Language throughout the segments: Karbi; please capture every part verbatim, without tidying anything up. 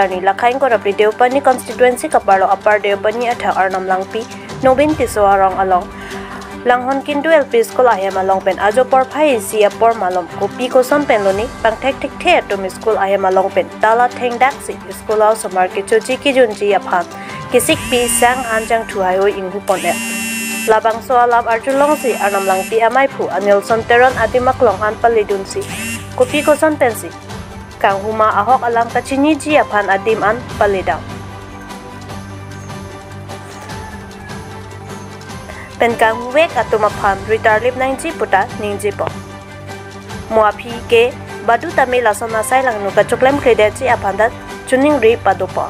Arni Lakhain Korapli Deopani constituency kaparlo Upper Deopani athak Arnam Langpi, Nobin Tisso arong along Langhon Kindu L P School ahem along pen ajo porphai isi apor malom kopi koson pen lone pangthek thekthe atum school ahem along pen tala thengdaksi school a-osomar kechoji kejunji aphan kesikpi sang an jangthu haihui inghu pon-et. Labangso alam arjulongsi Arnam Langpi amaiphu Anilson Teron adim aklong an paledunsi kopi koson pensi kanghuma ahok alam kachiniji aphan adim an paledam pen kanghuvek atum aphan ritarlip nangji puta ningjepo. Mo aphi ke badu tame lason asai langno kachoklemkledetji aphan ta choningri padopo.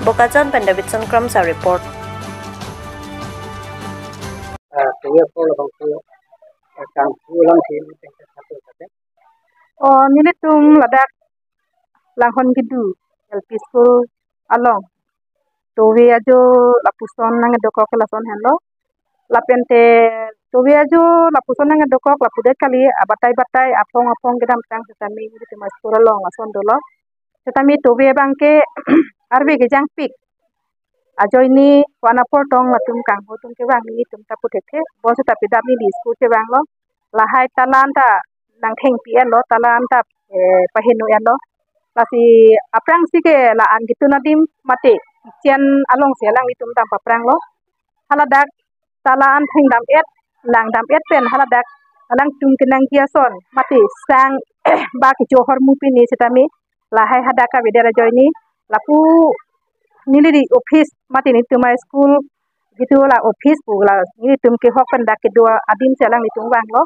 Bokajan pen Davidson Kramsa report. Ah, kaya po labang po, ah, kanghu alam si, oh, nelitum ladak Langhon Kindu L P School along tove ajo lapuson nangdokok lason henlo. Lapen te tove ajo lapuson nangdokok lapudet kali, abatai batai aphong aphong kedamtang setame nelitum school along lason dolo. Setame tove abang ke arve kejangpik ajoine ko-an apor tong latum kanghu atum kevang nelitum ta pu thekthe. Bonseta pidap neli school chevanglo. Lahai tala anta nangthengpi-etlo, tala anta, eh, paheno-etlo. Lasi aphrangsi ke la-an ketun adim mate chen alongsi alanglitum dam papranglo. Haladak tala an thengdam-et, langdam-et pen haladak alangtum kenangji ason mate sang ba kecho ahormu pine setame lahai hadak kavedet ajoine lapu neli di office mate nelitum a-school jitu la office pu la nelitum kehok pen dak kedo adimsi alanglitum vanglo.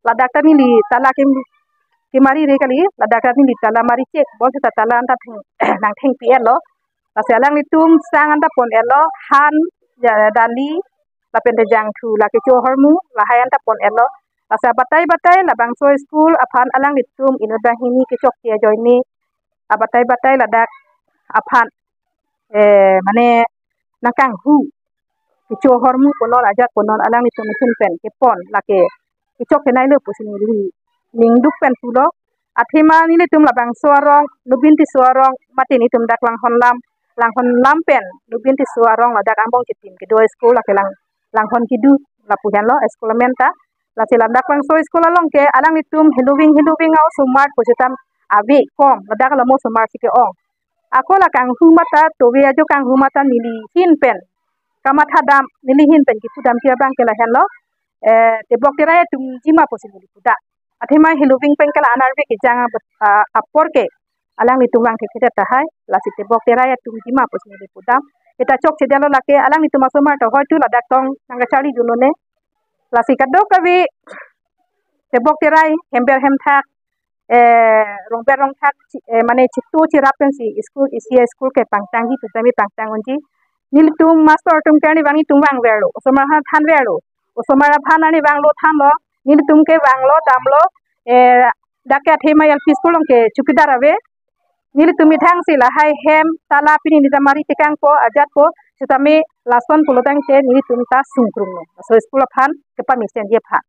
Ladak ta neli tala ke kemari re kali, ladak ta neli tala mari chek, bonseta tala anta theng, nangthengpi-etlo. Lasi alanglitum sang anta pon-etlo, han, ya, dali, lapen te jangthu, la kecho ahormu, lahai anta pon-etlo. Lasi abatai batai labangso school aphan alanglitum inut banghini kechokche ajoine abatai batai ladak aphan, eh, mane nangkanghu kecho ahormu punon ajat punon alanglitum ahin pen kepon lake kechokche nailo pusi neli ningduk pen pulo. Athema nelitum labangso arong, Nobin Tisso arong, mate nelitum dak Langhon lam, Langhon lam pen Nobin Tisso arong ladak angbong chitim kedo school lake lang, Langhon Kindu lapu henlo school amen ta. Lasi ladak labangso school along ke alanglitum heloving heloving a-osomar pusitame ave kom, ladak alomo osomar si ke-ong. Ako la kanghu mata, tove ajo kanghu mata neli ahin pen kamathadam, neli ahin pen kipudamji abang ke lahenlo. Eh, tebok terai atumji ma pusi neli puda. Athema heloving pen ke la-an arve kejang a, a, apor ke alanglitum vang thekthedet tahai, lasi tebok terai atumji ma pusi neli pudam. Eta chokchedetlo lake alanglitum asomar ta hoitu ladak tong nangkacharli dunlone. Lasi kadokave tebok terai hember hemthak, eh, rongber rongthak, chi-, eh, mane chitu chirap pensi school, isi a-school ke pangtangji pu tame pangtang unji. Nelitum master atum ke arnivang nelitum vangverlo, osomar aphan thanverlo, osomar aphan arnivanglo thanlo, nelitum ke vanglo damlo, eh, dak ke athema L P school along ke chowkidar ave. Nelitum methangsi lahai hem tala pini neli ta mari tekangpo, ajatpo, setame lason pulotangte nelitum ta sungkrunglo. Laso school aphan kepamesenji aphan.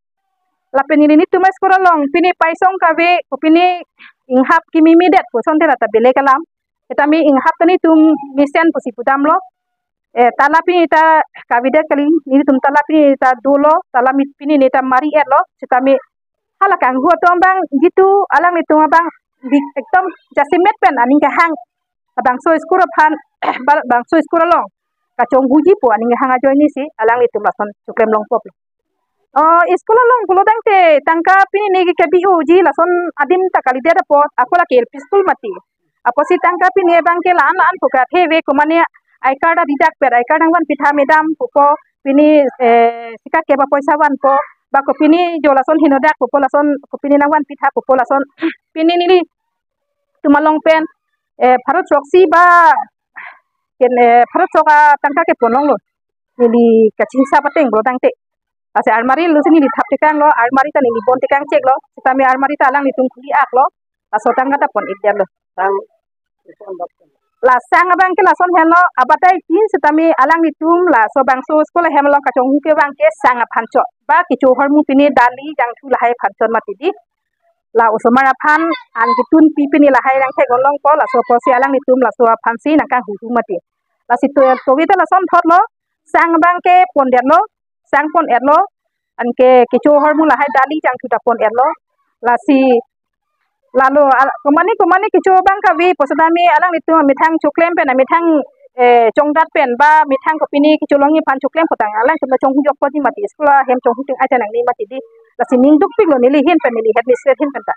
Lapen neli nelitum a-school along pini paisong kave, ko pini inghap kememedetpo asonte lata belek alam. Setame inghap ta nelitum mesen pusi pudamlo. Eh, tala pini ta kavedet kali, nelitum tala pini ta dolo, tala mi-, pini neli ta mari-etlo, setame hala kanghu atum abang jitu alanglitum abang di ekdom jasemet pen aning kehang. Labangso school aphan, ba-, bangso school along kachonghuji pu aning kehang ajoinesi alanglitum lason choklem-longpo. Oh, school along pulotangte tangka pini neli ke-B O ji lason adim ta kalidet apot, ako lake L P school mati. Apotsi tangka pini abang ke la-an la-an pu ke athe ave, komane I card adidak per, I card nangvanpitha madam pupo, pini, eh, sika keba poisa vanpo, ba ko pini jo lason henodak pupo, lason ko pini nangvanpitha pupo, lason pini nelitum along pen, eh, pharo throksi ba ken, eh, pharo throk atangka ke ponlonglo. Neli kachingsa pateng pulotangte. Lasi almari lo si neli thap tekanglo, almari ta neli bon tekang cheklo, setame almari ta alanglitum khuli-aklo, laso tangka ta pon-ikdetlo. Bang, ison bak. La sang abang ke lason henlo, abatai tin setame alanglitum laso bangso school ahem along kachonghu kevang ke sang aphan chot. Ba kecho ahormu pini dali jangthu lahai aphan chot mati di. la osomar aphan an ketun pi pen lahai nangthek longpo, laso apotsi alanglitum laso aphansi nangkanghu mati. Lasi to, tovi ta lason thotlo, sang abang ke pondetlo, sang pon-etlo, anke kecho ahormu lahai dali jangthu ta pon-etlo. Lasi lalo al-, komane komane kecho abang kave pusitame alanglitum amethang choklem pen, amethang eh, chongdat pen ba methang kopine kecholongji aphan choklem putang alangtum ta chonghujok poti mati, school ahem chonghuteng aja nangne mati di. Lasi ning dukpiklo neli ahin pen, neli headmistress ahin pen ta.